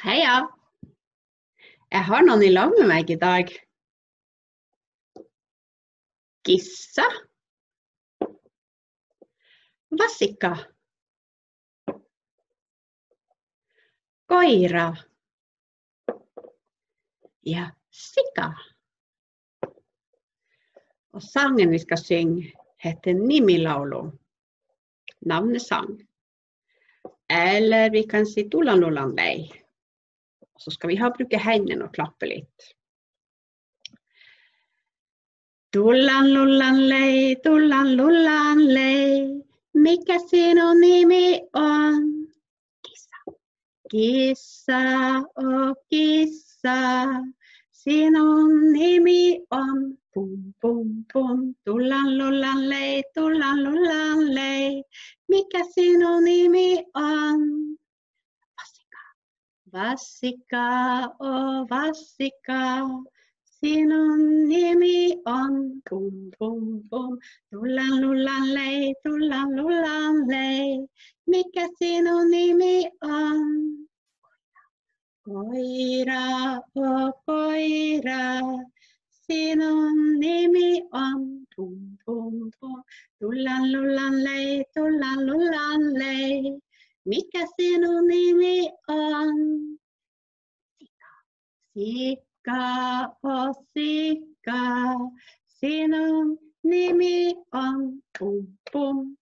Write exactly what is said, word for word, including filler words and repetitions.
Heia. Er har noen i lag med meg i dag? Gissa. Vasika. Koira. Ja sika. Og sangen vi skal synge, heter Nimilaulu. Navnesang. Eller vi kan si Dullan lullan lei. Og så skal vi ha, bruke hendene og klappe litt. Dullan lullan lei, dullan lullan lei, mikä sinun nimi on? Gissa. Gissa, oh gissa, sinun nimi on. Pum, pum, pum. Dullan lullan lei, dullan lullan lei, mikä sinun nimi on? Vasika. Vasika, oh vasika, sinun nimi on. Pum, pum, pum. Dullan lullan lei, dullan lullan lei, mikä sinun nimi on? Koira, oh koira, sinun nimi on. Pum, pum, pum. Dullan lullan lei, dullan lullan lei, mikä sinun nimi on? Sika, oh sika, sinun nimi on. Pum, pum,